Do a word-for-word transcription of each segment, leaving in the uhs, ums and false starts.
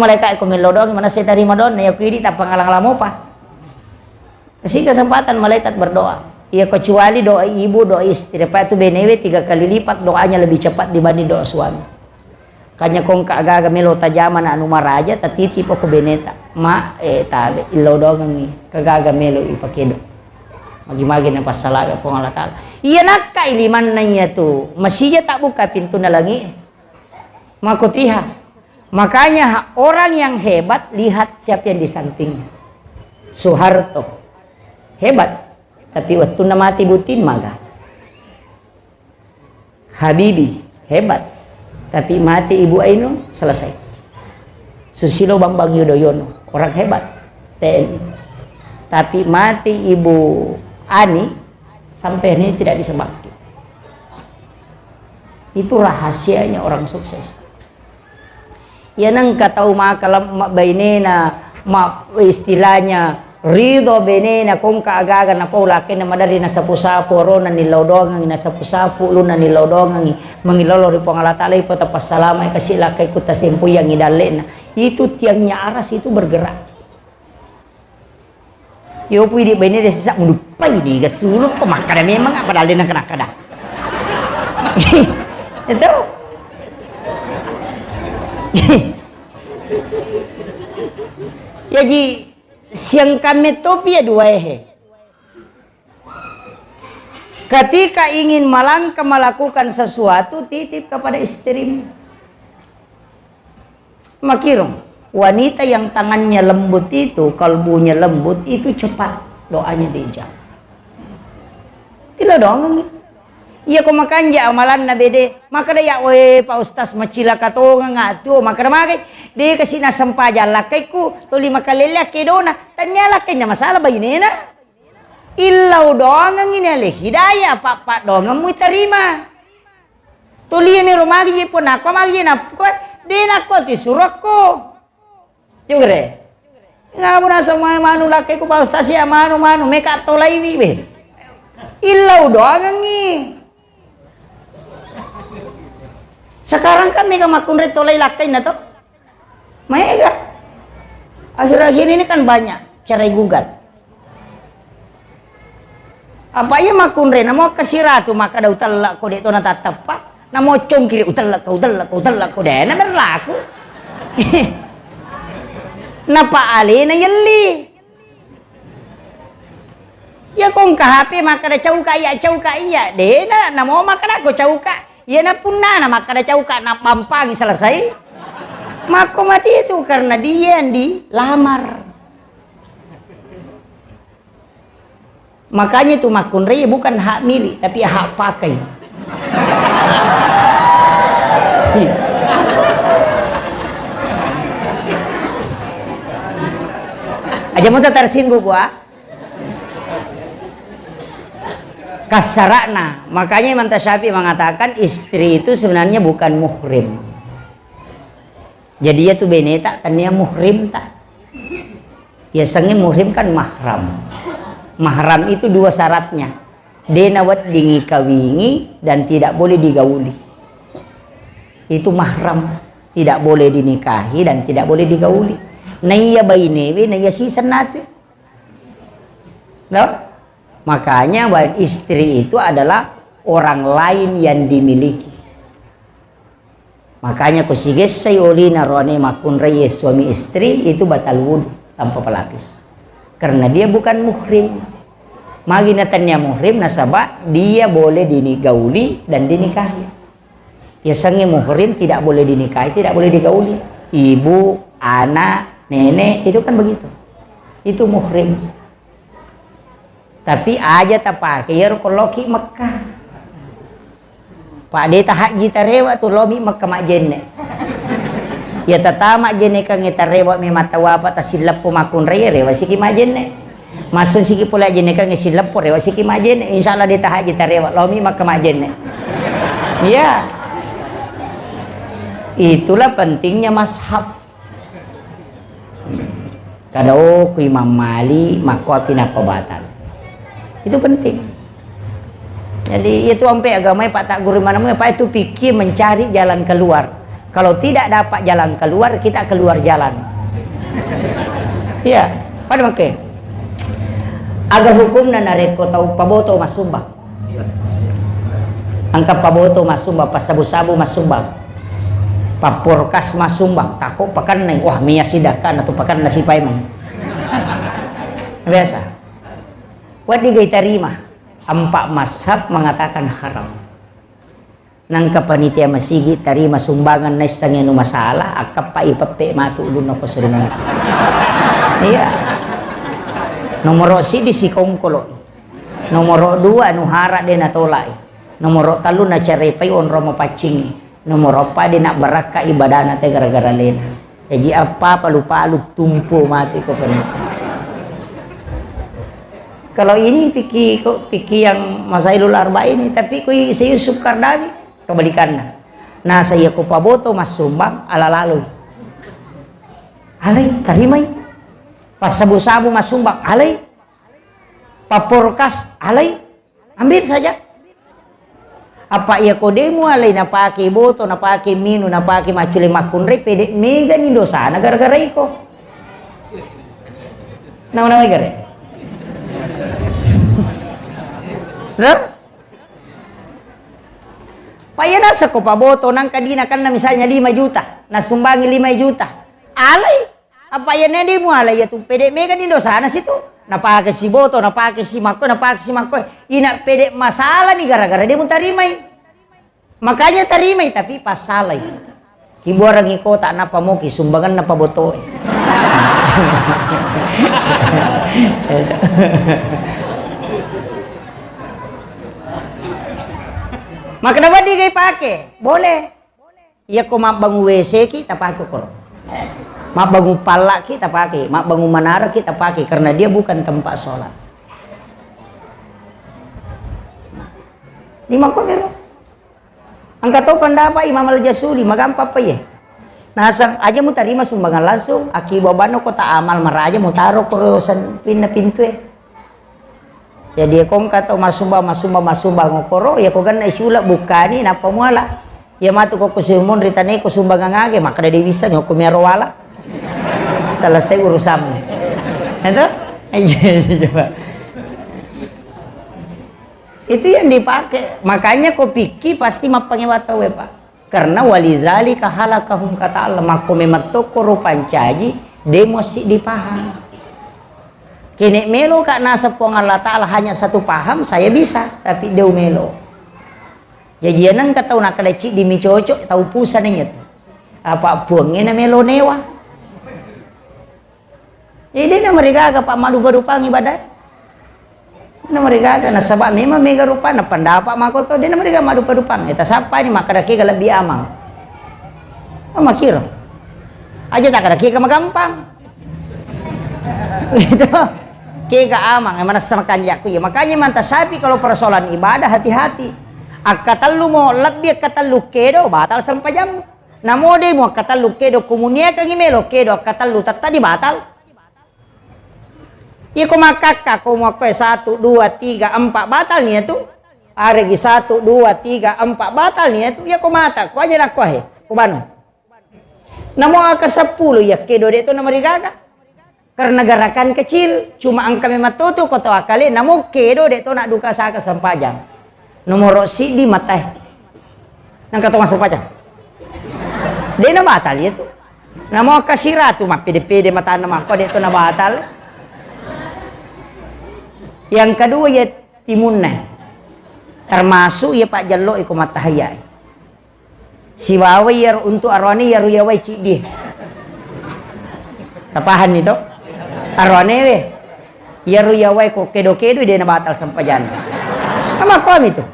Malaikat ko mello doang, mana saya tarima doang, ya ku idi tappa ngalang-alang mopa. Kasih kesempatan malaikat berdoa. Ya, kecuali doa ibu, doa istri. Apa itu benewe tiga kali lipat doanya lebih cepat dibanding doa suami. Kanya kongka gaga melo tajama na anu maraja, tatitip ko beneta. Ma, eh, tabe, illau doangengi. Kagaga melo ipakedo. Magi-magi na passalaga Puang Allah Ta'ala. Iya nakka ilimanna iya tu. Masija tak buka pintu na langi. Makotiha. Makanya orang yang hebat, lihat siapa yang di sampingnya. Soeharto. Hebat. Tapi waktu na mati butin maga. Habibie, hebat. Tapi mati Ibu Ainun, selesai. Susilo Bambang Yudhoyono, orang hebat. T N I. Tapi mati Ibu Ani, sampai hari ini tidak bisa bangkit. Itu rahasianya orang sukses. Ya, nengka tau maka lem-, ma-, bainena, ma-, istilahnya ridho benena, kongka agaga napau lakena maderri nasapu-sapu, orona nillau doangengi nasapu-sapu, ulunna nillau doangengi, mangilolo ri Puang Allah Ta'ala, ipota passalama kasi lakkai ku tasempoiangi dalle'na. Itu tiangnya aras itu bergerak. Yo pui di bene de sisa muduppai ni ga sulu ko makkada memang apa dalle na kena kada. Itu. Yaji siang kame topi ya dua ehe. Ketika ingin melangkah melakukan sesuatu, titip kepada istrimu. Makirung, wanita yang tangannya lembut itu, kalbunya lembut itu cepat doanya diijabah. Tilo doang. Iya ko makanja amalanna bede, makkada ya, "We, Pak Ustaz, macilaka tongeng atu," makkada magai, "De kasi nasempajang lakkaiku, toli makalele akkedona, tania lakkainna masalah bainena." Illau doangengi ni ale hidayah, apa-apa doangemmu tarima. Tulie mi rumah ji pun aku magi ji napko, de nakko ti surokko. Jugre. Ngamu naseng mai manu lakkaiku Pak Ustaz ya manu, manu, meka tolaiwi we. Illau doangengi. Sekarang kan mega makkunrai tolai lakkainna to. Maega. Akhir-akhir ini kan banyak cerai gugat. Apa iya makkunrai namo kasiratu makkada utellekko de to natatteppa. Namo congkiri utellekko, utellekko, utellekko de na berlaku. Napa alena yelli. Ya kongka H P makkada cauka iya, cauka iya. De na namo makkada ko cauka. Iyana punnana makkada cauka nabbampangi selesai. Makko mati itu karena dia yang dilamar. Makanya itu makkunrai bukan hak milik tapi hak pakai. Aja mau tersinggung gua. Kassarakna. Makanya Imam Tasyafi'i mengatakan istri itu sebenarnya bukan muhrim. Jadi iya tu beneta tania muhrim ta. Yasengnge muhrim kan mahram. Mahram itu dua syaratnya. Dena weddingi kawingi dan tidak boleh digauli. Itu mahram. Tidak boleh dinikahi dan tidak boleh digauli. Naiya bainewe, naiya sisennatu. No? Makanya wa-, istri itu adalah orang lain yang dimiliki. Makanya ko sigessai olina roane makkunrai suami istri itu batal wudu tanpa pelapis. Karena dia bukan muhrim. Magi na tania muhrim nasaba dia boleh digauli dan dinikahi. Yasengnge muhrim tidak boleh dinikahi, tidak boleh digauli. Ibu, anak, nenek, itu kan begitu. Itu muhrim. Tapi aja tapake iyaro ko loki Mekkah. Pak de tahajji tarewa tu lomi Mekkah majjenne. Ya tata majjenne kangnge tarewa memang tawapa tasilleppo makkunrai rewa siki majjenne. Masuk siki pole ajjenne kangnge silleppo rewa siki majjenne. Insya Allah de tahajji tarewa lomi Mekkah majjenne. Iya. Itulah pentingnya mazhab. Kada, oh, ku Imam Malik, makkuapi nappa batal. Itu penting. Jadi, itu ampe agamai Pak tak guru mana, Pak itu pikir mencari jalan keluar. Kalau tidak dapat jalan keluar, kita keluar jalan. Iya, pada make. Aga hukumna narekko tau paboto massumbang? Engka paboto massumbang, passabu-sabu massumbang, papporkas massumbang, tako pakennai, wah, mia sidakka na tu pakenna sipaimeng. Biasa. Wedding gai tarima. Empat mazhab mengatakan haram. Nangka panitia masigi tarima sumbangan naissengnge nu masalah, akkappai peppe matu ulunna ko suringan. Iya. Nomoro sidi sikongkolo. Nomoro dua nu hara de natolai. Nomoro tellu nacarepai onrong mapaccingi. Nomoro eppa de nabbarakka ibadana te gara-gara lena. Jaji appa palu-palu tumpu mati ko pernah. Kalau ini piki, ko, piki yang Masailul Arba ini, tapi ko i-, si Yusuf Kardawi kebalikanna. Nasa iya ko paboto massumbang ala lalui. Alai, tarimai. Passabu-sabu massumbang, alai. Paporkas, alai. Ambil saja. Apa iya ko de mualai napake boto, napake minu, napake maccule makkunrai, pede megani dosana gara-gara iko. Nama-nama gare. Hah? Pa iya nasa ko paboto nangka dina kanna misalnya lima juta, nasumbangi lima juta. Alai. Apa iya nedi muala iya tu pede mega ni dosana situ. Napake si boto, napake si makko, napake si makko. Ina pede masalah ni gara-gara dia mutarimai. Makanya tarimai tapi pasalai. Kibuarangi kota napa moki sumbangan napa botoe. Maka dapat digai pake, boleh. Iya ko mabbangung W C ki tapake koro. Mabbangung palla ki tapake, mabbangung manara ki tapake karena dia bukan tempat sholat. Di mako mero. Engka to pendapat Imam Al-Jasuli, magampang apa iya? Nasang aja mu tarima sumbangan langsung, aki babanno kota amal maraja mu taro koro sen-, pinna pintu e. Jadi, ko engka tau massumbang, massumbang, massumbang, okoro, iya ko genna isi ula bukkani, nappa muala. Iya matu ko kusumon ritane ko sumbangan age, makkeda de wisseng, ko miaro wala. Selesai urusanmu. Itu? Coba. Itu yang dipakai. Makanya ko pikki pasti mappangewa tau e, Pak. Karena walizalika halakahum, kata Allah, makko memang tokko ro pancaji, de muassiddi paham. Kene melo ka naseng Puang Allah Ta'ala hanya satu paham, saya bisa, tapi deu melo. Jaji, iya nengka tau nakkeda ciddi mi cocok, tau pusana iya tu. Apa Puangnge na melo newa. Jadi, de namarigaga, Pak, maddupa-dupang ibadah. Namarigaga, nasaba memang mega rupanna pendapat mako to, de namarigaga maddupa-dupang. Eta sappa ni makkeda kega lebbi amang. Oh, makiro. Aja takkeda kega magampang. Gitu. Kega amang, eh, manessa makanjakku iya. Makanya manta sapi kalau persoalan ibadah hati-hati. Akkatellu mo lebbi akkatellu kedo, batal sempajammu. Namo de muakkatellu kedo, komuniakengngi melo kedo akkatellu, tetta di batal. Iko makkakka ko muakkoe satu, dua, tiga, empat, batal nia tu. Aregi satu, dua, tiga, empat, batal nia tu. Iya ko mata, ko aja nakko he, ko banu. Namo aka seppulo iya kedo de to namarigaga. Karena gerakan kecil, cuma engka memang totu ko to akale, namo kedo de to nak duka saka sempajang. Nomoro siddi matae. Nangka to massempajang. De na batal iya tu. Namo kasiratu mappede-pede matanna makko de to na batal. Yang kedua ya timunna. Termasuk ya Pak Jallo iko mattahayya. Siwawai iyaro untuk aroane iyaro yawai ciddi. Tapahanni to? Aroane we. Iyaro yawai ko kedo-kedo de na batal sempajang. Ama komi tu.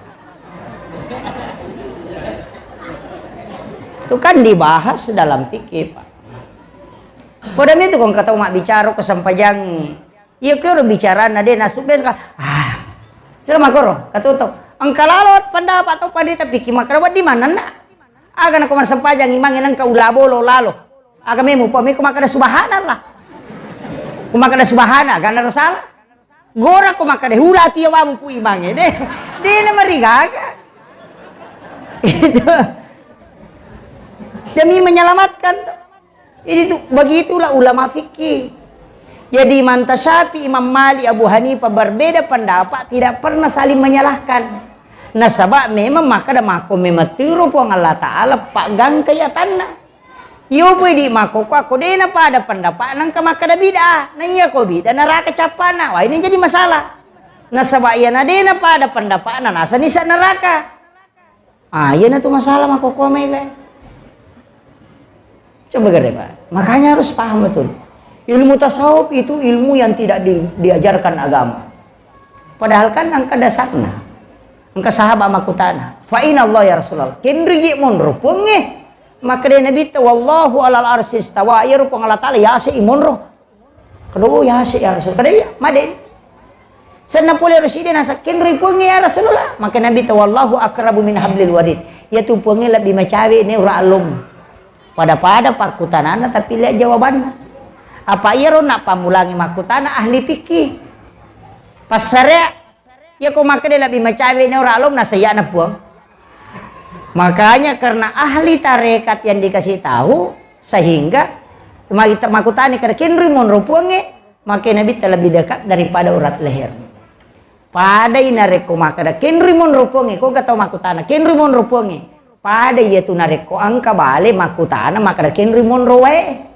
Tu kan dibahas dalam fikih, Pak. Poda mi tu kong katau mabbicara ko sempajangi. Iya kero bicarana de nasu beska. Ah. Sudah makoro, katuto. Engka lalo pendapat tau pandita piki makkeda wedding manenna. Aga nako massempajang imangnge nengka ulabolo lalo. Aga memu pa meko makkeda subhanallah. Ku makkeda subhana, aga naro salah. Gora ko makkeda hula tu yawamu pu imangnge de. De na marigaga. Itu. Demi menyelamatkan tuh. Jadi itu, begitulah ulama fikih. Jadi Imam Syafi'i, Imam Malik, Abu Hanifah berbeda pendapat, tidak pernah saling menyalahkan. Nasaba memang makkeda makko memettiro Puang Allah Ta'ala paggangkai atanna. Iyo poi di makkoko, ako dena pada pendapat nangka makkeda bid'ah. Na iya ko bid'ah neraka cappana. Wah, ini jadi masalah. Nasaba iya na dena pada pendapat na nasa nisa neraka. Ah, iyana tu masalah makkokkoe maega. Coba gare, Pak. Makanya harus paham betul. Ilmu tasawuf itu ilmu yang tidak di- diajarkan agama. Padahal kan engka dasarna. Engka sahabat makkutana, "Fa aina Allah ya Rasulullah?" Kenriji monro Puangnge. Makkeda Nabitta, "Wallahu alal arsy istawa." Iyaro Puang Allah Ta'ala yase i monro. Kedo yase ya Rasul. Kada iya, made. Senna pole Rasul de nasa kenroi Puangnge ya Rasulullah. Maka Nabitta, "Wallahu aqrabu min hablil warid." Iyatu Puangnge lebbi macawe ne ura alom. Pada-pada pakkutanana tapi lihat jawabanna. Apa iyaro nak pamulangi makkutana ahli fikih. Passarea, iyako makkeda lebbi macawe ne ura alom nasayana Puang. Makanya karena ahli tarekat yang dikasih tahu, sehingga magi-, makkutani kada kenroi monro Puangnge, maka Nabitta lebih dekat daripada urat leher. Padai narekko makkeda kenroi monro Puangnge, ko engka tau makkutana kenroi monro Puangnge. Pada iyatu narekko engka bale makkutana makkeda kenroi monro wae.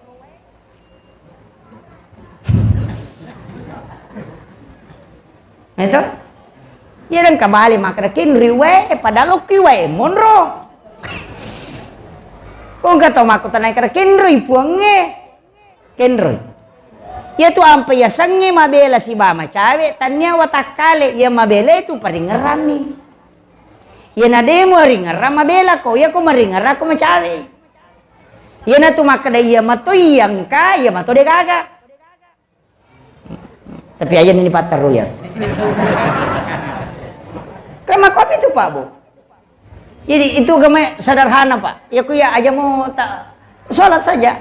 Itu? Iya dan kabali makkeda kenroi wae, padahal okki wae monro. Ko engka tau makkutana kada kenroi Puangnge. Kenroi. Iyatu ampe yasengnge mabela siba macawe, tania watakkale, iya mabela itu paringerrammi. Iya na demo ringerrang mabela ko, iya ko maringerrang ko macawe. Iyanatu makkeda iya mato iya engka, iya mato de gaga. Tapi aja ini patterru ya. Kan makopi itu Pak Bu. Jadi itu agama sederhana Pak. Ya ku ya aja mau tak sholat saja.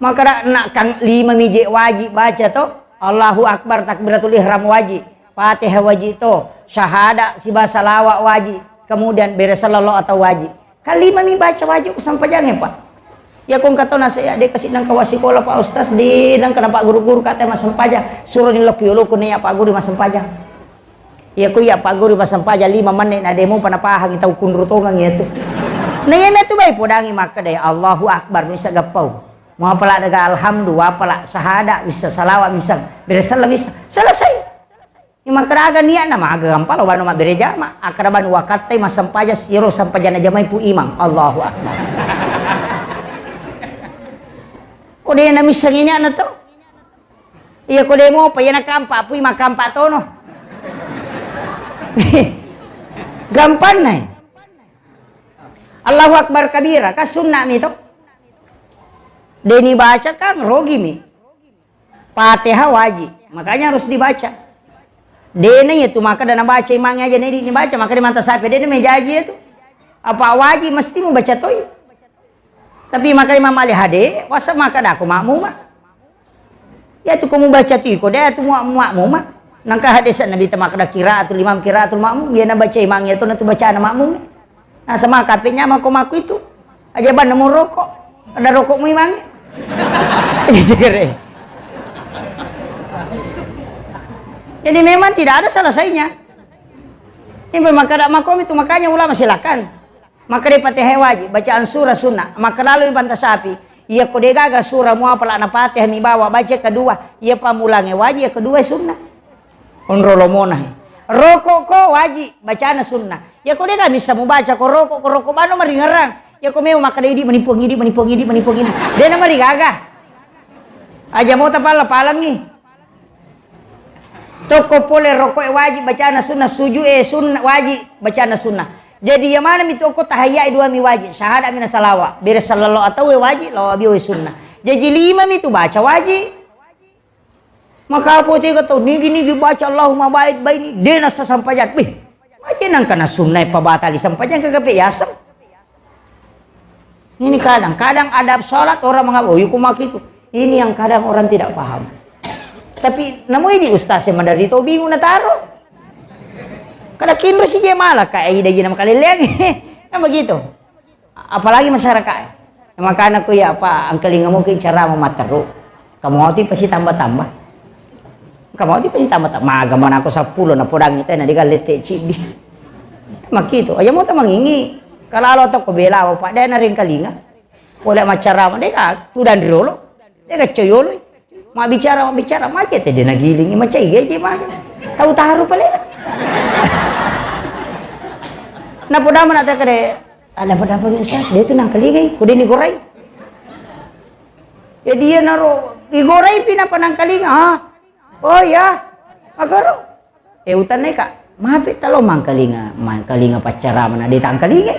Maka nak kang lima mije wajib baca to. Allahu Akbar takbiratul ihram wajib. Fatihah wajib to. Syahadat siba salawat wajib. Kemudian bere sallallahu atau wajib. Kalima mi baca wajib sempajangnge, Pak. Iya ko engka tau nase, ya, de kasi nangka wassikola, Pak Ustaz, di nangka na Pak Guru-guru kata massempajang, suro ni lokku yolo ko ne ya Pak Guru massempajang. Iya ko iya Pak Guru massempajang lima menit na demo pana pahang tau kunru tongang iya tu. Na iya tu bai podangi makkeda Allahu Akbar misa gappau. Muapala daga alhamdu, wapala sahada, bisa salawat bisa, bere sallam bisa. Selesai. Makkeda aga niatna, maga gampang lo banu mabbere jama. Akkeda banu wakattai massempajang siro sempajanna jamai pu imang. Allahu Akbar. Ko de na missengi niatna to. Iya ko de mopa, iya na kampa, pu imang kampa tono. Gampang nai. Allahu Akbar kabira, kan sunna mi to. De ni baca kan rogi mi. Fatihah wajib, makanya harus dibaca. Dena iya tu maka dana baca imang aja nedi ni baca maka manta sapi dena mejaji itu. Apa wajib mesti membaca toi. Tapi maka Imam Ali hade, wasa maka dako makmuma. Ya tu kamu baca tu iko deh tu makmuma. Nangka hadis Nabi ta maka da kiraatul imam kiraatul makmum, ya na baca imang ya tu na tu baca anak makmum. Nah, sama kape nyama ko maku itu. Aja ban nemu rokok. Ada rokok mu imang. Jadi memang tidak ada selesainya. Ini maka ada makom itu makanya ulama silakan. Maka di Fatihah wajib, bacaan surah sunnah. Maka lalu di Banta Sapi, iya ko degaga surah muapala na Fatihah mi bawa baca kedua, iya pamulange wajib, ya kedua sunnah. Onro lomona he. Rokok ko waji, bacana sunnah. Ya ko dega bisa mubaca ko rokok, ko rokok bano maringerang. Ya ko meo makkeda idi manipuang idi, manipuang idi, manipuang idi. Dena marigaga. Aja mau tapala palangi. Tokko pole rokok e waji, bacana sunnah, sujud e sunnah, waji, bacana sunnah. Jadi ya mana mi tokko tahayya e dua mi waji, syahadat mina salawa. Bere sallallahu atau e waji, lawa bio e sunnah. Jadi lima mi tu baca waji. Maka apa tega tau nigi-nigi baca Allahumma ba'id baini, dena sasampajan. Wih, aja nangka na sunnah pabatali sampajan kagak pe yaseng. Ini kadang-kadang adab sholat orang mengapa, oh, yuku maki itu. Ini yang kadang orang tidak paham. Tapi namu ini ustaz yang dari to bingung na taro. Kada kinro si je malah kayak ida jina makaleleang. Kan begitu. Apalagi masyarakat. Makana ko iya apa angkalinga mo ki cara mamatteru. Kamu ati pasti tambah-tambah. Kamu ati pasti tambah-tambah. Maga manako seppulo na podangi tena di galette cidi. Makitu, aja mo tamangingi. Kalalo to ko bela apa de na ringkalinga. Pole maccarama de ka tudang riolo. De ka coyolo. Mabbicara, mabbicara, maja tede nagilingi, macai gaji mage. Tau taru pale. Napodama na takade, ada apa-apa Ustaz, de tu nangkalingai, kudeni gorai. Jadi iya naro, igorai pi napa nangkalinga, ha? Oh iya, makaro. Eh, utanna ka, mape talo mangkalinga, mangkalinga paccarama na de tangkalinga.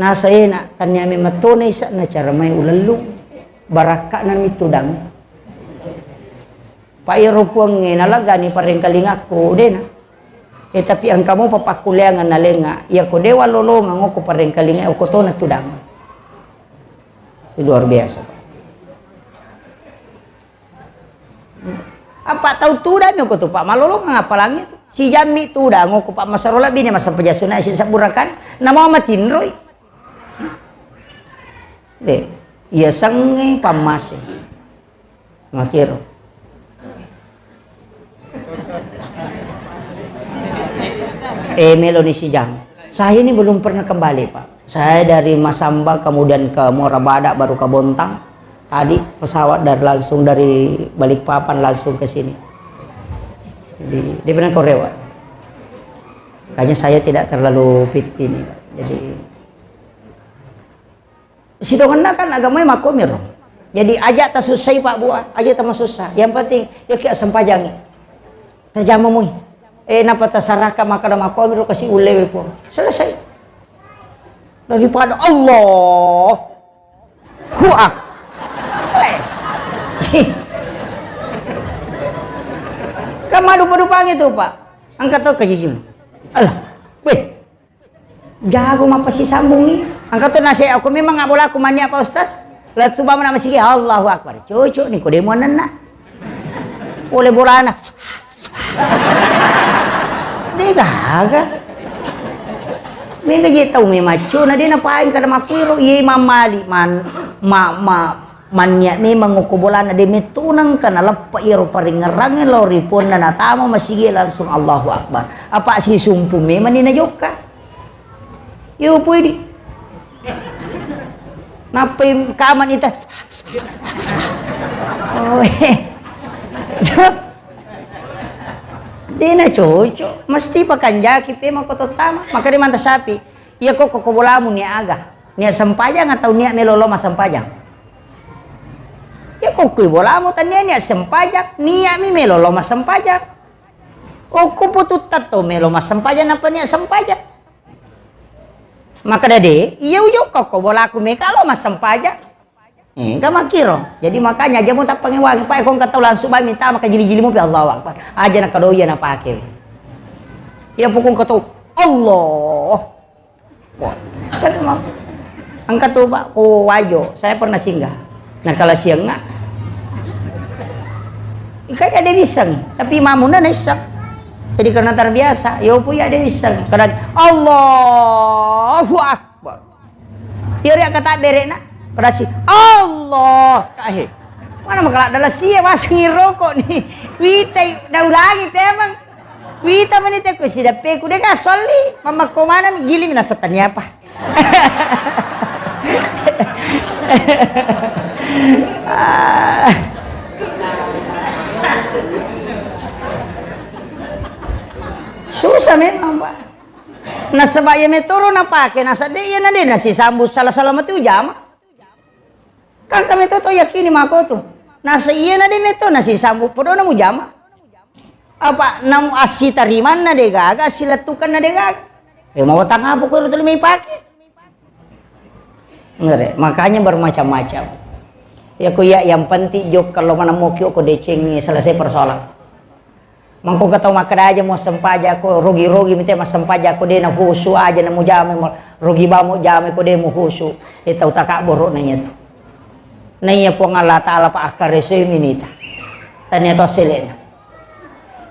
Nasa ena, tannia memang tona isa na cara mai ulellung. Barakka'na mitudang. Pa iyaro puangnge nalagani parengkalingakku, dena. Eh, tapi engka mopa pakkuleangan nalenga. Iya ko dewa lolongang oko parengkalinga, oko tona tudang. Itu luar biasa, Pak. Apa tau tudang ko tu, Pak? Malolongang apa langit? Si jammi tudang ko, Pak, masaro lebbi ne masempajang sunna si saburakan. Nama matinroi. De, iya sengnge pammase. Makiro. Eh, meloni sijang. Saya ini belum pernah kembali, Pak. Saya dari Masamba kemudian ke Muara Badak, baru ke Bontang. Tadi pesawat dari, langsung dari Balikpapan langsung ke sini. Jadi, dia pernah Korea, Pak. Makanya saya tidak terlalu fit ini, Pak. Jadi, sitongenna kan agamai makkomiro. Jadi aja tasussai Pak Bua, aja tamasussa. Yang penting ya ki assempajangi. Tajama mui. Eh, napa tasaraka makkada makkomiro kasi ullewe Puang. Selesai. Daripada Allah. Huak. Eh. Kan madupa-dupangi tu, Pak. Angkat tau kajijing. Allah. Weh. Jago mappasisambungi. Engka to nase, aku memang nggak bola aku mania Pak Ustaz. Lettu bama na masigi, Allahu Akbar. Cocok ni, ko demo ananna. Oleh bolana. De gaga. Mega je tau me macco na de na paeng kada makuiro. Iye Imam Malik man ma ma Mannia memang okko bolana de metto nengka naleppa iyaro paringngerangnge lao ri puanna natama masigi langsung Allahu Akbar. Apa sisumpu memang ni najokka. Yo pui di. Nappai kamani ta. Oh, eh. De na cocok. Mesti pakanjaki pe mako tottama. Maka de manta sapi. Iya ko ko bolamu nia aga? Nia sempajang atau nia melo lo massempajang? Iya ko kui bolamu tania nia sempajang, nia mi melo lo massempajang. Okko pututta to melo massempajang napa nia sempajang. Maka dade, iya ujokka ko bolaku meka lo massempajang. Engka makkiro. Jadi makanya aja mo tappangewangi, Pak, ko engka tau langsung bae minta maka jili-jili mopi Allahu Akbar. Aja na kado iya napake. Iya pokok engka tau Allah. Wah, kan mau. Engka tu, Pak, ko Wajo, saya pernah singgah. Nah, kalau siang nggak, ikan ada pisang, tapi mamunna naisseng. Jadi karena terbiasa, yo pun ya ada pisang. Kadang Allahu Akbar. Iya, ria kata berekna. Padasi, Allah. Kahe. Mana makala dalam sia wasengi rokok ni. Witai daulangi pemang. Wita menit aku sidapeku deka solli. Mama ko mana gili mina setani apa? Ah. Susah memang, Pak. Nasaba iya metoro napake, nasa de iya na de nasisambu sala-sala mati ujama. Kan kami to to yakini mako tu. Nasa iya na de meto nasisambu podona mujama. Apa namu asitarimanna de gaga, asilettukanna de gaga. Eh, mau tang apa ko tu mai pake? Ngere, makanya bermacam-macam. Ya ko iya yang penting jok kalau mana moki ko decengi selesai persoalan. Mangko engka tau makkeda aja mo sempajang ko, rogi-rogi mite massempajang ko, de na khusu aja na mujama mo, rogi bamo jama ko de mu khusu. E tau takabboro na iya tu. Na iya Puang Allah Taala pa akkaresoi minita. Tania to selena.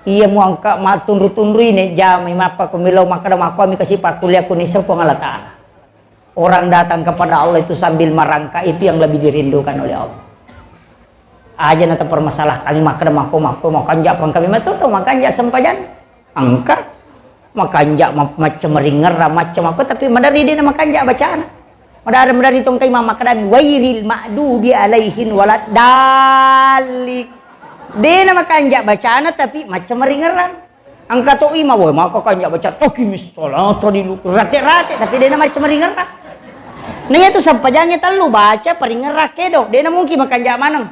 Iya mu engka mattunru-tunrui ne jama mappa ko milo makkeda makko mi kasi pakkuliah ko nisa Puang Allah Taala. Orang datang kepada Allah itu sambil merangkak, itu yang lebih dirindukan oleh Allah. Aja na tapermasalahkan, makkeda makko, makko, makanja pangkami matu to, makanja sempajang. Engka. Makanja ma-, macca maringerra, macca makko, tapi madari dena makanja bacana. Madari, madari tongkai imam makkedami, "Wairil ma'dubi alaihin waladdallin." Dena makanja bacana, tapi macca maringerra. Engka to imam, woi, maka kanja baca, "Aqimis sholata di lu-," rate-rate, tapi dena macca maringerra. Nah, iya tu sempajangnge tellu, baca, paringerra, kedo. Dena mungkin makanja maneng.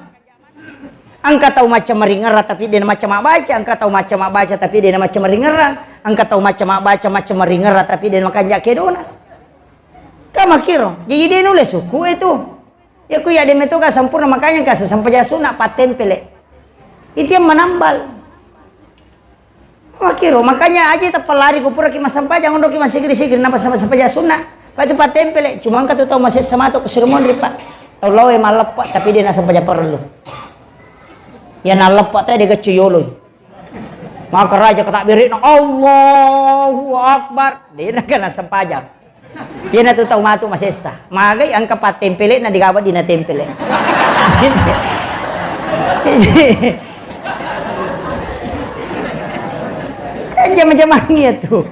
Engka tau macca maringerra, tapi dena macca mabbaca. Engka tau macca mabbaca, tapi dena macca maringerra. Engka tau macca mabbaca, macca maringerra, tapi dena makanja kedona. Ka makkiro, jadi dena nulle suku itu. Ya ku iya de metoga sempurna, makanya engka sempajang sunna pattempele. Itu yang menambal. Makkiro, makanya aja tappa lari ko puraki massempajang, onroki massigiri-sigiri, napa sempajang sunna. Patu pattempele, cuma engka tu tau masessa matu ko suruh monri, Pak. Tau lawe malleppa, tapi dena sempajang parellu. Ya nalleppa te de gaccu yoloi. Maka raja katabberekna, "Allahu Akbar." Dena kena sempajang. Iyana tu tau matu masessa. Magai engka pattempelekna, digaba dina tempele. Kan jama-jamangngi iya tu.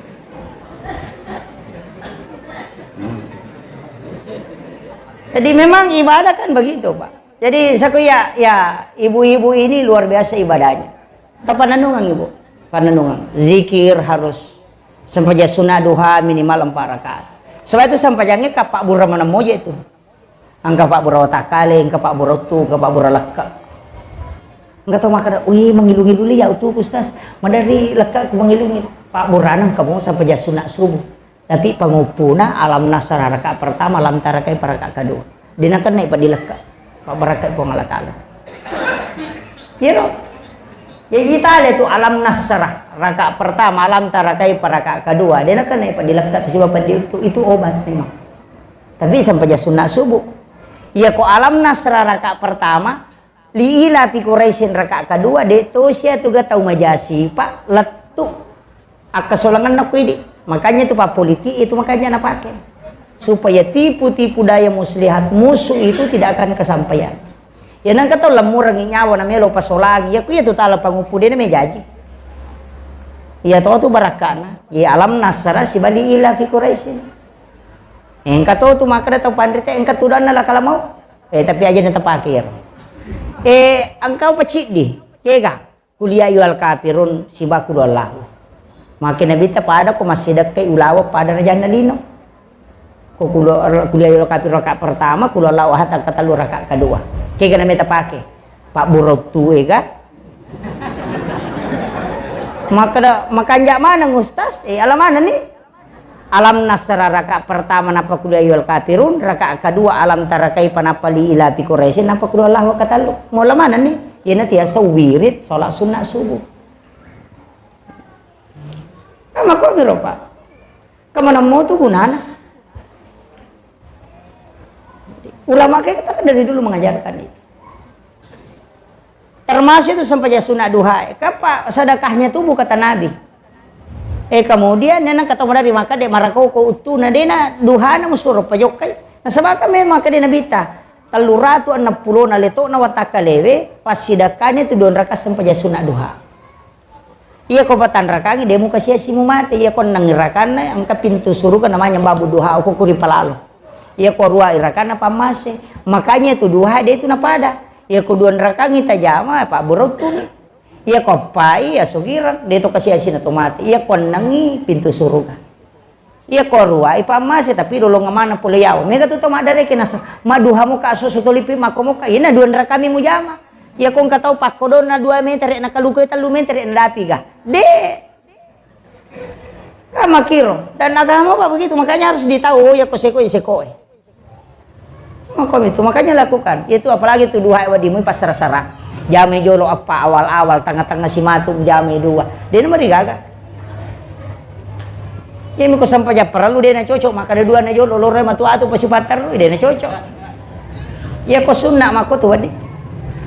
Jadi memang ibadah kan begitu, Pak. Jadi saku ya, ya ibu-ibu ini luar biasa ibadahnya. Tapananungang ibu, pananungang. Zikir harus sempajang sunna duha minimal empat rakaat. Sebab itu sempajangnge ka pabbura maneng moje tu. Engka pabbura watakkale, engka pabbura uttu, engka pabbura lekka. Engka tau makkeda, "Wih, mangilu-ngilu li ya utuku, Ustaz. Madari lekka ku mangilungi." Pabburana engka mo sempajang sunna subuh. Tapi panguppuna alam nasrah rakaat pertama, alam tarakai pa rakaat kedua. Dena kennai pa dilekka. Pabbarakkai Puang Allah Ta'ala. Iyaro. Jadi tale tu alam nasrah rakaat pertama, alam tarakai pa rakaat kedua. Dena kennai pa dilekka tu, sebab itu, itu obat memang. Tapi sempajang sunna subuh. Iya ko alam nasrah rakaat pertama, Li ilafi Quraisyin rakaat kedua, de tosi atu ga tau majasi, Pak, lettu akkasolangenna ko idi. Makanya tu, Pak, politik itu makanya napake. Supaya tipu-tipu daya muslihat musuh itu tidak akan kesampaian. Ya nengka tau lemmurengi nyawa na melo pasolangi, ya ku iya tu tala panguppu de na mejaji. Iya to tu barakkana. Ya alam nasrah sibawa li ilafi Quraisyin. Engka to tu makkeda tau panrita, engka tudanna la kalamau. Eh, tapi aja na tapake ya. Eh, engkau paciddi, kega? Qul ya ayyuhal kafirun sibawa qul huwallahu. Make Nabitta pada ko massidekkai ulawa pada rajanna lino. Ko qul, qul ya ayyuhal kafirun rakaat pertama, qul huwallahu ahad rakaat kedua. Kega na meta pake? Pak Burottu ega. Makkeda, makanja maneng Ustaz? Eh, ala maneng ni? Alam nasrah rakaat pertama nappa qul ya ayyuhal kafirun, rakaat kedua alam tara kaifa nappa li ilafi Quraisyin nappa qul huwallahu rakaat tellu. Mola manenni, iyana tiasa wirid salat sunat subuh. Kan makko miro, Pak. Kemana mau tu gunana? Ulama kita kan dari dulu mengajarkan itu. Termasuk itu sempajang sunat duha. Kapa sedekahnya tubuh kata Nabi. Eh, kemudian nena kata dari maka de marakoko uttuna dena duhana musuro pajokkai. Nasabaka memang kade Nabitta tellu ratu enneng pulona letokna watakkalewe, passidakkani tu dua rakaat sempajang sunat duha. Iya ko patanrakangi de muka sia-sia mumate, iya ko enneng rakanna engka pintu suruga namanya babu duha, ko kuri palalo. Iya ko rua rakanna pammase. Makanya tu duha de tu napada. Iya ko dua rakangi tajama, Pak, berottumi. Iya ko eppai, ya sogirang, de to kasi-asina to mate. Iya ko ennengi pintu suruga. Iya ko ruai pammase, tapi lolong maneng pole yawa. Mega tu to maddareke nasa, maduha muka susu tolipi mako muka. Ina dua rakami mujama. Iya ko engka tau pakkodonna dua meter, na kaluku tellu meter, na dapi ga. De. Kan makiro. Dan agama Pak begitu, makanya harus ditahu, oh ya ko seko, ya seko, eh. Makanya itu, makanya lakukan. Itu apalagi itu duha wadimu passara-sara. Jami jolo apa awal-awal, tengah-tengah si matu jami dua. Dia nomor gaga. Ya miko sampai ja perlu dia na cocok, maka ada dua na jolo loro matu atu pasupatar dia na cocok. Ya ko sunna mako tu wadi.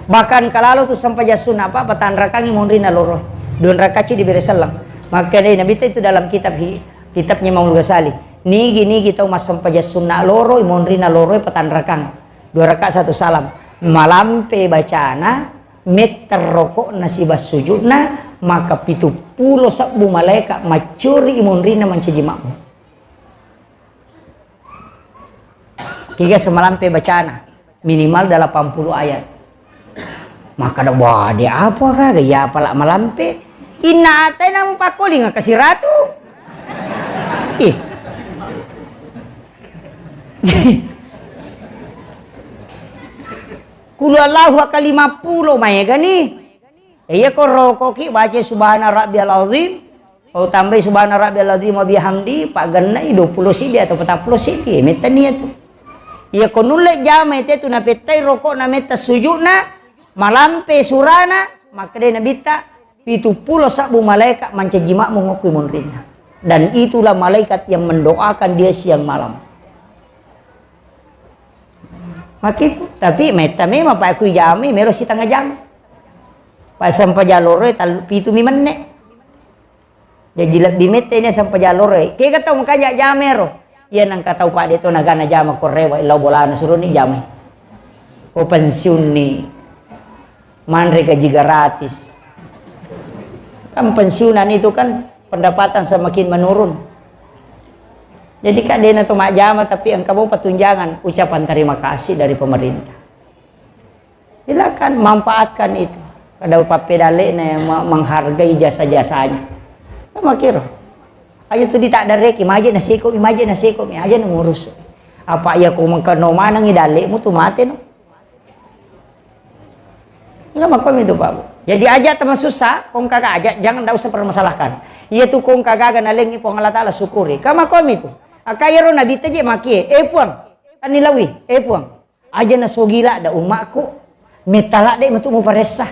Bahkan kalau tu sampai ja sunna apa, patanrakangi monri na loro. Dua rakaci diberi selang. Maka dia Nabi itu dalam kitab hi-, kitabnya Imam Ghazali. Nigi-nigi tau massempajang sunna loro, imonrina loro e patanrakang. Dua rakaat satu salam. Malampe bacana, metter rokokna siba sujudna, maka pitu pulo sebbu malaeka maccuri imonrina mancaji makmum. Kega semalampe bacana, minimal delapan puluh ayat. Makkada, "Wah, de apa ka? Iya pala malampe." Inna atai namu pakkoling ka siratu. Ih. Kulu Allahu ka lima pulo maega ni. Iya ko rokoki baca subhana rabbiyal azim. Ko tambai subhana rabbiyal azim wa bihamdi, pagennai dua pulo siddi atau patappulo siddi, metta nia tu. Iya ko nulle jama ite tu napettai rokokna metta sujudna, malampe surana, makkeda Nabitta, pitu pulo sabbu malaeka mancaji makmum okko monrinna. Dan itulah malaikat yang mendoakan dia siang malam. Makitu, tapi metta memang pa kui jama, melo sitengah jam. Pa sempajang loro e tal-, pitu mi menne. Jaji lebbi metta ini sempajang loro e. Kega tau makaja jama ero. Iya nangka tau pade to nagana jama ko rewa lao bolana suruni jama. Ko pensiun ni. Manre gaji gratis. Kan pensiunan itu kan pendapatan semakin menurun. Jadi kak dena to majjama tapi engka mau patunjangan ucapan terima kasih dari pemerintah. Silakan manfaatkan itu. Kada pappedalena yang me-, menghargai jasa-jasanya. Sama kiro. Aja tu ditak dareki, maje nasiko mi, maje nasiko mi, aja ngurus. Apa iya ko mengkeno manengi dalemu tu mate no. Enggak makomi tu, Pak Bu. Jadi aja teman susah, kong kagak aja, jangan, ndak usah permasalahkan. Iya tu kong kagak nalengi Puang Allah Taala syukuri. Kama komi tu. Akaya ro Nabi teje makie, "Eh Puang, tani lawi, eh Puang. Aja na sogila da umakku, metala de metu muparessa."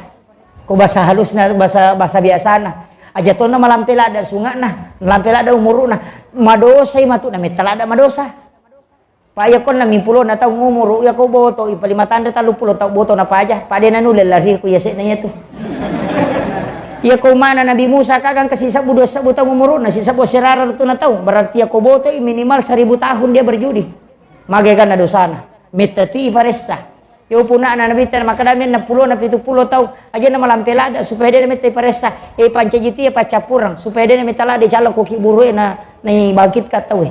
Ko bahasa halusna, bahasa, bahasa biasana. Aja tonna malampe lada sungakna, malampe lada umuruna. Madosai matu na metala da madosa. Pa iya konna mimpulo na taung umuru, iya ko boto i palima tanre tallu pulo tau boto na paja, pa de nanulle lari ku iya sekna iya tu. Iya ko mana Nabi Musa kagang ke sisebbu dua sebbu taung umuru, na sisebbu serara tu na taung, berarti iya ko boto i minimal seribu tahun dia berjudi. Mage kan na dosana, metta ti paressa. Yo punana Nabi tan makadami enam pulo na pitu pulo tau, aja na malampe lada supaya de metta paressa, e pancaji ti paccappureng, supaya de metta lada calon ko ki buru e na, na bangkit ka tau e.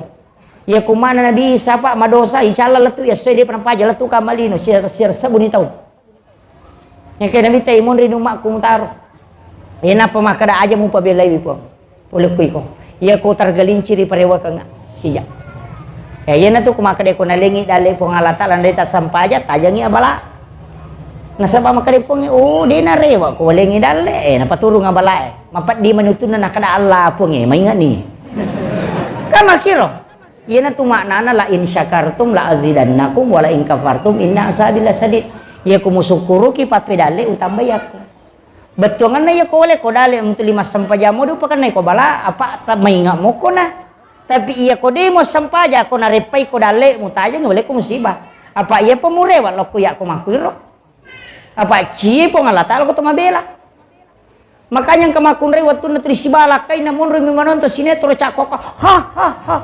Iya ko mana Nabi Isa, Pak, madosa, icalla lettu, iya soe de pa napaja lettu ka malino, sier-, sier sebuni tau. Yang kena minta imun ri umakku mutaro. Iya napa makkada aja mupabelai wi, Puang. Pole ku iko. Iya ko tergelincir ri parewakeng sija. Ya, iya natu ko makkada ko nalengi dalle Puang Allah Taala ndai tasampaja, tajangi abala. Nasaba makkada Puang, oh, de narewa ko walengi dalle, eh, napaturung abala e. Mapeddi manutunna nakkada Allah Puang e, maingat ni. Kan makkiro. Iyanatu maknana, "La in syakartum la azidannakum wa la in kafartum inna azabi lasadid." Iya ko musukkuruki pappedalle utambai aku. Bettuanganna iya ko wale ko dale untuk lima sempajang modu pakanna ko bala apa ta-, mainga mokko na. Tapi iya ko demo sempajang ko nareppai ko dalle mutajeng wale ko musibah. Apa iya pemurewa lokko iya ko makkuiro. Apa cie Puang Allah Taala ko to mabela. Makanya engka makkunrai wettunna tuli sibala lakkainna monro mi manonton sinetron cakko ha ha ha.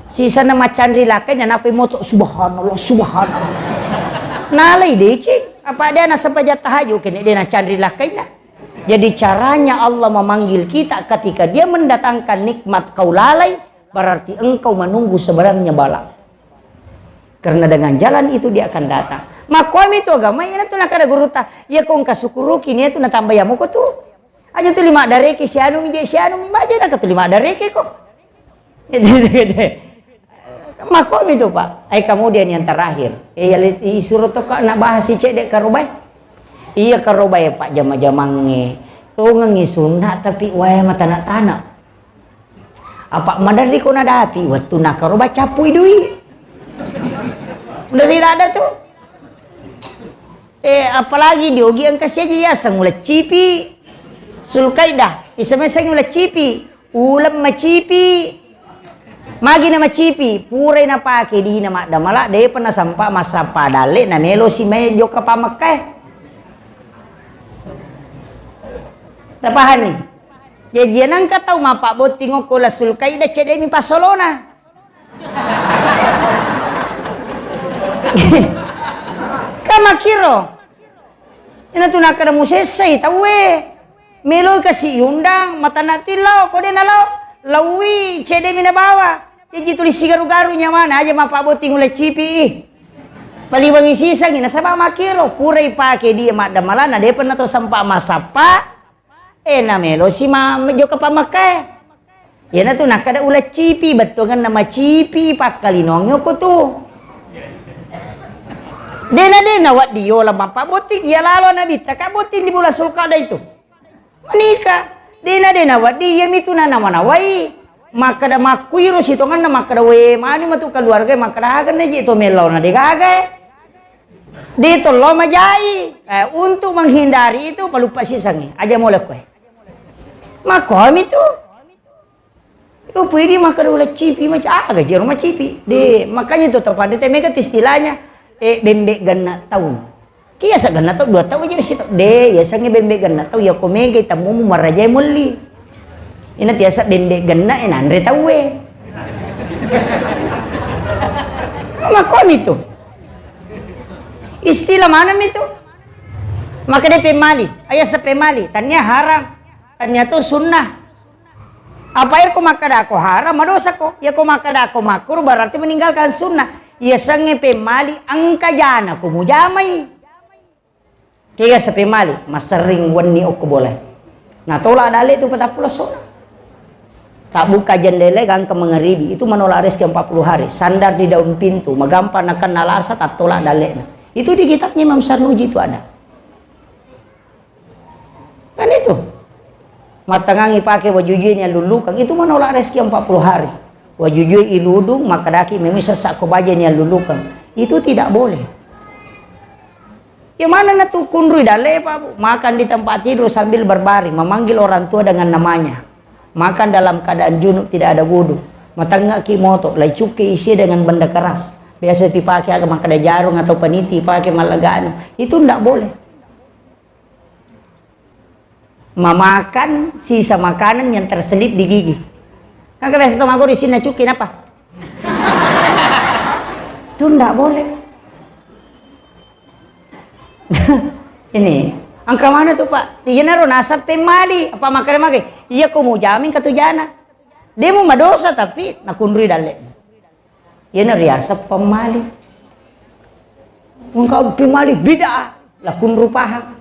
Sisana macanri lakkainna napai moto subhanallah subhanallah. Nalai deceng. Apa dia nasempajang tahajud kene dia nacanri lakkainna. Jadi caranya Allah memanggil kita ketika dia mendatangkan nikmat kau lalai, berarti engkau menunggu sebenarnya bala. Karena dengan jalan itu dia akan datang. Makkuami tu agama, iya tu nakada guruta. Iya ko engka sukuruki nia tu natambah ya moko tu. Aja tu lima dareke sianu mi je sianu mi maja nak tu lima dareke ko. Makkuami tu Pak. Ai kemudian yang terakhir, eh, ya, li-, isuruh to kak nak bahas si cedek karobai. Iya karobai Pak jama-jamange. Tongengi sunna tapi wae matana-tana. Apa maderri ko nadapi wettu nakaro bacappui dui. Dari lada tu. Eh, apalagi di ogi engka siaji yaseng uleng cipi. Sulkaidah, isa meseng uleng cipi. Uleng macipi. Magi na macipi, purai napake dina maddamala, depa nasampa massappa dalle na melo si mai jokka pa Mekka e. Tapahanni? Jaji nengka tau mappabbotting okko la Sulkaidah cedde mi passolona. Ka makkiro. Ina tu nakkeda musessai tauwe. Meloi kasi undang, matanna tillau, ko de nalao, laui, cedde mi nabawa. Jaji tuli sigaru-garu nyawana, aja mappabotting uleng cipi i. Paliwengi sisengi, nasaba makkiro, pura ipake dia maddamalana, depa na to sempa masappa, eh, na melosi ma-, jokka pamakkae. Iyanatu nakkeda uleng cipi, bettuangenna macipi pakkalinongnge okko tu. Dena, dena wedding yola mappabotting, iya lalo Nabitta ka botting di bulan Zulqa'dah itu. Menikah. Dena, dena wedding, iyamitu nanawa-nawai. Makkeda makkuiro sitongenna, makkeda, "We, mani matu keluarga, makkeda agenna je to mellaona de gaga, eh." De to lo majai. Eh, untuk menghindari itu, paluppa sisengi. Aja mole koe. Makkomi tu. Upui di makkeda uleng cipi maca, aga jero macipi. De, makanya tu tapanrita mega tu istilahnya, eh, bembe genna tau. Ki yaseng genna tau, dua tau aja sito. De, yasengnge bembe genna tau, yako mega tammumu marajae molli. Ina tiasa bembe genna, eh, nanre tauwe. Makkomi tu. Istilah mana mi tu? Makkeda pemmali, ayasa pemmali, tania haram, tania tu sunnah. Apa iyako makkadako haram, madosako. Iyako makkadako makruh, berarti meninggalkan sunnah. Iyasengnge pemmali engka jana ko mujamai. Kega sepemmali, masserring wenni okko bola. Natola dalle tu patappulo essona. Tabbuka jendela gangka mengeribi, itu menolak rezeki empat puluh hari. Sandar di daun pintu, magampang nakenna lasa, tattola dallena. Itu di kitabnya Imam Sarnuji itu ada. Kan itu. Mattangangi pake wajujue ni allulukang, itu menolak rezeki empat puluh hari. Wajujue iludung, makkadaki memang sessa ko baja ni allulukang. Itu tidak boleh. Ya mana na tu kunrui dalle, Pak, Bu? Makan di tempat tidur sambil berbaring, memanggil orang tua dengan namanya. Makan dalam keadaan junub, tidak ada wudu. Matengngaki moto, lai cukke isi dengan benda keras. Biasa dipake aga makkeda jarung atau paniti, pake mallaganu. Itu ndak boleh. Memakan sisa makanan yang terselip di gigi. Kan biasa to magori sinna cukke napa? Itu ndak boleh. Ini, engka mana tu, Pak? Iyanaro naseng pemmali, apa makkeda mage? Iya ko mujamai engka tu jana. De mu madosa tapi nakunrui dalle. Iyana riaseng pemmali. Engka pemmali bid'ah, lakunru pahang.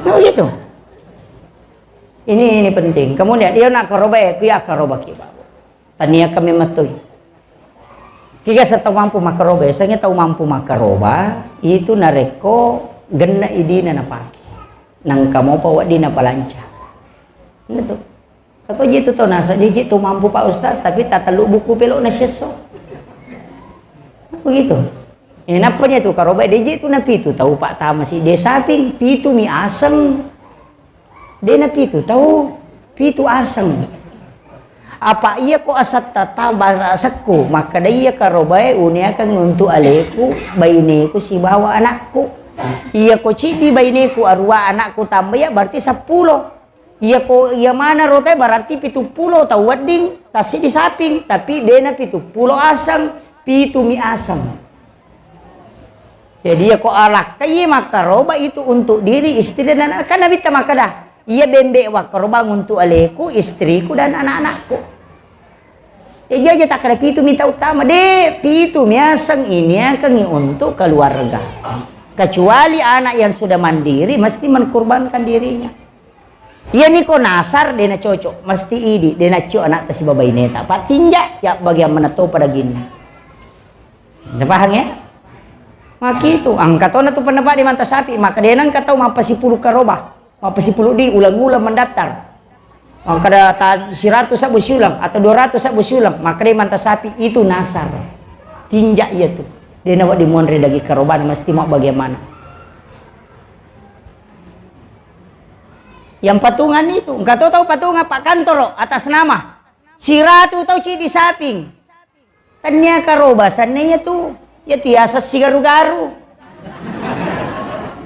Nah, begitu. Ini, ini penting. Kemudian, iya nak karoba ya, kuya karoba ki, Pak. Tania kami metui. Kiga sa tau mampu makaroba, yasengnge tau mampu makaroba, itu narekko genna idina napake. Nangka mopa wedding napalanca. Betul. Kato je tu tau nasa, de je tu mampu Pak Ustaz, tapi tatellu buku pelo na siesso. Begitu. Eh, nappa je tu karoba, de je tu napitu tau Pak tamasi, de saping, pitu mi aseng. De napitu tau, pitu aseng. Apa iya ko asetta tamba asekku, makkeda iya karobae uniakangngi untuk aleku, baineku sibawa anakku. Iya ko ciddi baineku, arua anakku tambaya, berarti seppulo. Iya ko iya mana rotae, berarti pitu pulo tau wedding, tassiddi saping, tapi dena pitu pulo aseng, pitu mi aseng. Jadi, iya ko alakkai makkaroba itu untuk diri, istri, dan anak. Kan Nabitta makkeda, "Iya bembe wakkarobang untuk aleku, istriku, dan anak-anakku." Ya, jaja takkeda pitu mi tau tama. De, pitu mi aseng iniakangngi untuk keluarga. Kecuali anak yang sudah mandiri, mesti mengkorbankan dirinya. Iya mi ko nasar, de na cocok. Mesti idi, de na cocok anak tasibabaineta. Pak tinja, ya bagian mana to pada ginna. Ente pahang ya? Makitu, engka tona tu pendapat di manta sapi, maka de nengka tau mappasipulu karoba, mappasipulu di ulang-ulang mendaftar. Makkada ta-, siratu sabbu siulang atau dua ratu sabbu siulang, maka de manta sapi itu nasar. Tinja iya tu. De na wedding monre daging karobana, mesti mau bagaimana? Yang patungan itu, engka to tau patungan pak kantoro atas nama. Siratu tau cidi saping. Tania karoba sanna iya tu. Iya tu yaseng sigaru-garu.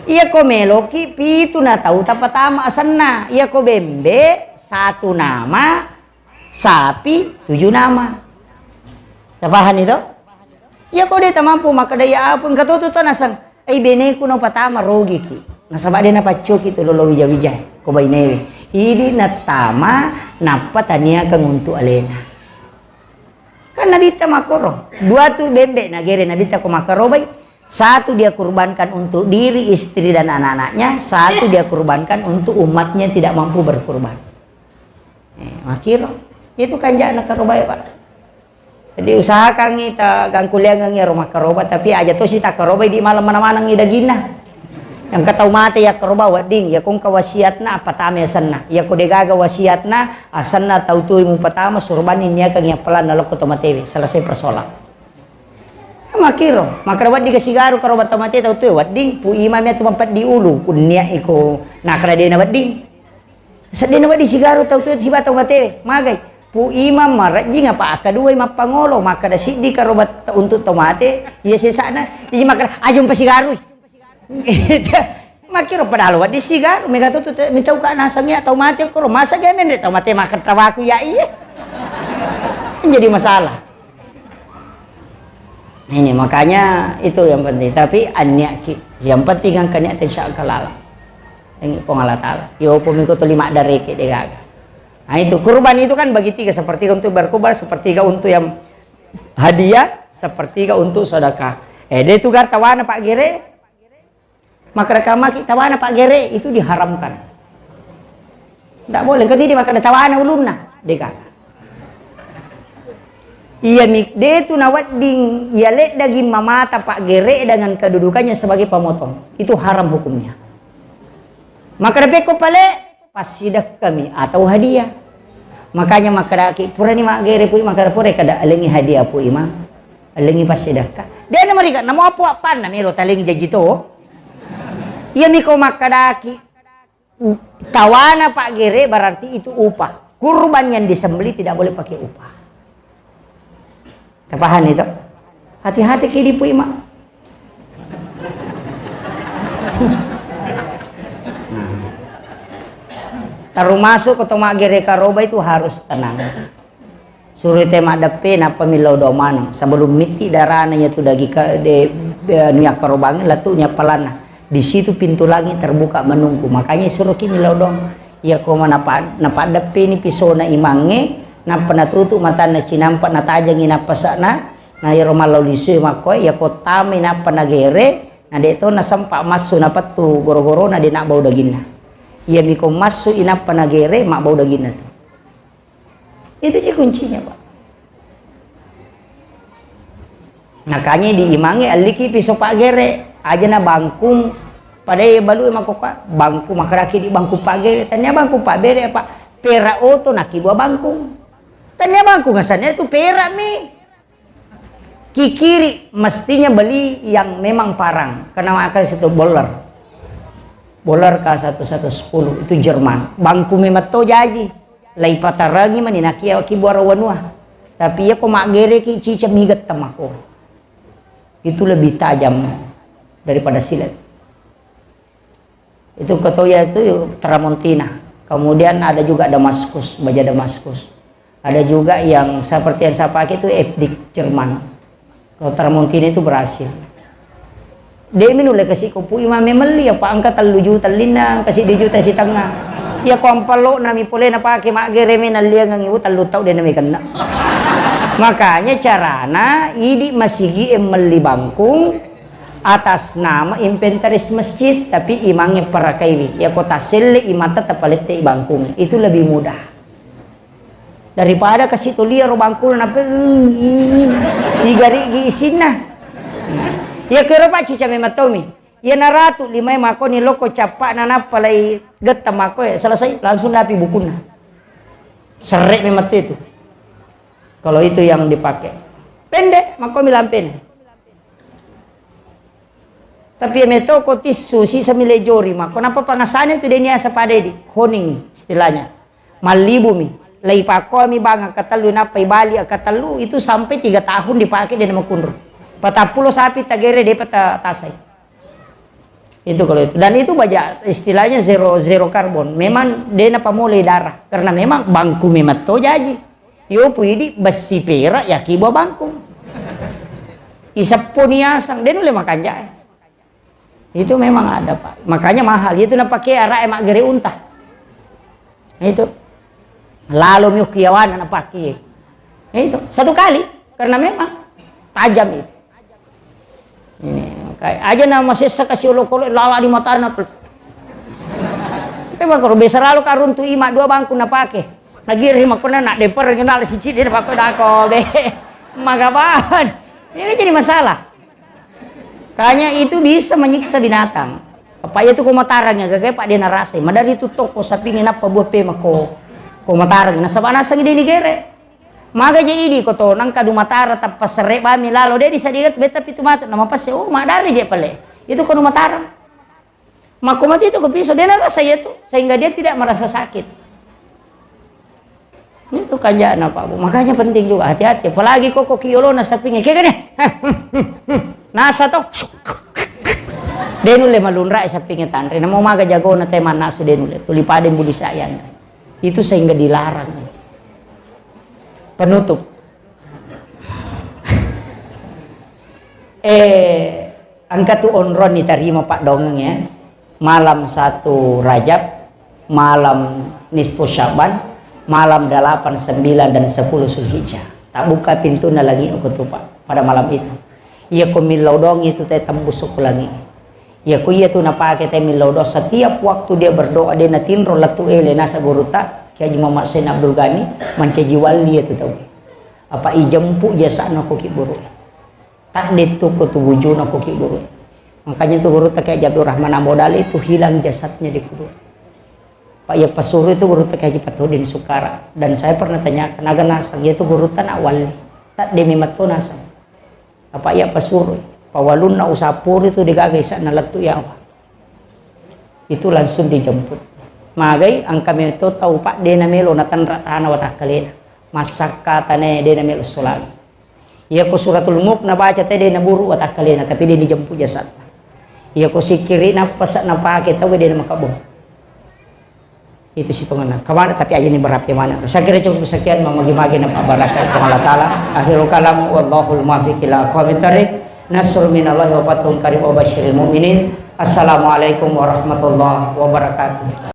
Iya ko meloki pitu na tau tapatama asenna. Iya ko bembe satu nama, sapi tujuh nama. Tapahanni to? Iya ko de' tamampu makkeda iya apa, engka to tu to naseng, "Ai beneku no patama rogiki." Nasaba de' napaccoki tu lolo wija-wija ko bainewe. Idi nattama nappa taniakeng untuk alena. Kan Nabitta makkoro, dua tu bembe nagere Nabitta ko makkarobai, satu dia kurbankan untuk diri, istri dan anak-anaknya, satu dia kurbankan untuk umatnya tidak mampu berkurban. Eh, makkiro. Itu kanjana karobai, Pak. Jadi usahakangngi ta gangkuliangengngi ero makkaroba, tapi aja tosi takkarobai di malam mana-manangngi daginna. Yang katau mate ya karoba wedding, ya kongka wasiatna apa tame asenna. Ya ko degaga wasiatna, asenna tau tuwi mupatama, surbanni niakangngi appalanna lokko to matewe, selesai persoalan. Makkiro, makkeda wedding sigaru karoba to mate tau tuwi wedding, pu imam ya tu mampeddi ulu, kunnia iko nakra dena wedding. Seddena wedding sigaru tau tuwi siba tau mate, magai. Pu imam marejjing apa akkaduai mappangolo, makkeda siddi karoba t-, untuk tau mate, iya sesana, iya makkeda, "Aja mpasigarui." Makkiro padahal wedding sigaru, mega tu, tu, tu, mitau ka naseng iya tau mate koro, masa ga menre tau mate makkeda tawaku ya iya. Jadi masalah. Ini makanya itu yang penting. Tapi anniaki, yang penting engka niat, insya Allah kalala. Ini Puang Allah Ta'ala. Yo, pemiko tu lima dari ke degaga. Nah, itu kurban itu kan bagi tiga, sepertiga untuk berkurban, sepertiga untuk yang hadiah, sepertiga untuk sedekah. Eh, de tu gar tawana Pak Gere. Makkeda kamaki tawana Pak Gere, itu diharamkan. Ndak boleh, engka tidi makkeda tawana ulunna, deka. Iya mi, de tu nawedding, iya leddagging mamata Pak Gere dengan kedudukannya sebagai pemotong. Itu haram hukumnya. Makkeda pekko pale, passidekkami atau hadiah. Makanya makkedaki, purani maggere pui, makkeda pura kada alengi hadiah pui ma, alengi passidekka. De na mariga, namo apa appanna melo talengi jaji to. Iya miko makkedaki, tawana Pak Gere berarti itu upah. Kurban yang disembelih tidak boleh pakai upah. Tapahani to? Hati-hati ki dipu ima. Termasuk ko to maggere karoba itu harus tenang. Suro te maddeppe nappa millau doang maneng. Sebelum mitti darana yatu dagi ka-, de-, de-, anu yakkarobangnge lettu nyappalana. Di situ pintu langit terbuka menunggu. Makanya suruh ki millau doang. Iya ko ma napa-, napaddeppeni pisona imangnge, nappa natutu matanna cinampa, natajengi nappasa'na, na iyaro mallau lisue makkoe, iya ko tamai nappa nagere, na de to nasempa massu napettu goro-gorona de nabbau daginna. Iya miko massu i nappa nagere, mabbau daginna tu. Itu ji kuncinya, Pak. Makanya di imangnge alliki piso paggere, aja na bangkung, padai balu e makkokka, bangkung, makkedaki di bangkung paggere, tania bangkung pabbere apa? Pera oto nakibua bangkung. Tania bangkung asalnya itu pera mi. Kikiri mestinya beli yang memang parang, karena akan situ boller. Boller K satu satu sepuluh itu Jerman. Bangku memang to jaji. Lai patarangi mani nakia ki buara wanua. Tapi iya ko maggereki cica miget temako. Itu lebih tajam daripada silet. Itu ketoya itu Tramontina. Kemudian ada juga Damaskus, baja Damaskus. Ada juga yang seperti yang saya pakai itu F D X Jerman. Kalau Tramontina itu berhasil. Demi nulle kasi ko pui mame melli apa engka tellu juta linna, engka siddi juta sitengnga. Iya ko ampallo nami pole na pake maggere me nalliangengi u tellu tau de nami kenna. Makanya carana idi masigi e melli bangkung atas nama inventaris masjid, tapi imangnge parakaiwi. Iya ko taselle imata tapalette i bangkung. Itu lebih mudah. Daripada kasi to liaro bangkuna nape, sigarigi isinna. Iya kero Pak cica memang tomi. Iya naratu limae makoni loko cappa na nappa lai getta makoe selesai langsung napi bukunna. Serre memang itu. Kalau itu yang dipakai. Pendek makomi lampene. Tapi iya metoko tissu sisa milejori mako napa pangasane tu deni asa padedi honing istilahnya. Mallibumi. Lai pakomi bang akatellu nappai bali akatellu itu sampai tiga tahun dipakai dena makunru. Patappulo sapi tagere depa ta-, tasai. Itu kalau itu. Dan itu baja istilahnya zero, zero karbon. Memang dena pamole darah. Karena memang bangku memang to jaji. Yo puidi bessi perak ya kibo bangkung. Iseppo ni asang, de nulle makanja'e. Itu memang ada, Pak. Makanya mahal. Itu napake ara'e maggere unta. Itu. Lalo mi ukiawana napake. Itu. Satu kali. Karena memang tajam itu. Ini, kayak aja na masessa kasi olokolo lala di matana. Kayak bakar biasa lalu karuntu ima dua bangku napake. Nagiri makona nak deper kenal si cidi napake dako be. Magaban. Ini kan jadi masalah. Kanya itu bisa menyiksa binatang. Apa iya tu ko matarang ya gagai pak dia narasai. Madari tu toko sapingi nappa buah pema ko ko matarang. Nasaba nasang dia ni gere. Maga je idi ko to nang kadu matara tappa serre bami lalo de disadingat beta pitu matu nama passe oh madari je pale. Itu ko matarang. Mako mati itu ko piso de narasa iya tu sehingga dia tidak merasa sakit. Itu kanjana Pak Bu. Makanya penting juga hati-hati. Apalagi koko kiolona sapinge. Kayak gini. Nasa to. Denule malunra sapinge tanre. Namo maga jagona te manasu denule. Tuli padeng budi sayang. Itu sehingga dilarang. Penutup. Eh, engka tu onrong nitarima Pak Dongeng ya. Malam satu Rajab, malam nisfu Syaban, malam delapan, sembilan, dan sepuluh Zulhijjah. Tak buka pintunya lagi aku tu Pak pada malam itu. Iya ko millau dong itu teh tembus ke langit. Iya ko iya tu napake teh millau dong setiap waktu dia berdoa dia natinro latu ele nasa guru tak Kiai Haji Muhammad Zain Abdul Ghani mancaji wali itu tahu. Apa ijempu jasana ko kiburu. Tak dettu ko tu bujuna ko kiburu. Makanya tu guru tak Kiai Haji Abdul Rahman Ambo Dali itu hilang jasadnya di kubur. Pak ya pasuru itu guru tak Kiai Haji Patudin Sukara dan saya pernah tanyakan aga nasang itu guru tak nak wali. Tak demi matu nasang. Apa iya pasuru. Pawalunna usapuru itu digaga isakna lettu yawa. Itu langsung dijemput. Magai engka meto tau pak dena melo natanra tana watakkalena. Massakka tane dena melo solagi. Iya ko suratul mulk nabaca te dena buru watakkalena tapi dia dijemput jasad. Iya ko sikiri napasa napake tau dena makabung. Itu si pengenang. Kemana tapi aja ini berapi mana. Saya kira cukup sekian memagi-magi nampak barakat Allah Ta'ala. Akhirul kalam wallahul muwaffiq ila aqwamit thariq. Nasrun minallahi wa fathun qarib wa basyiril mu'minin. Assalamualaikum warahmatullahi wabarakatuh.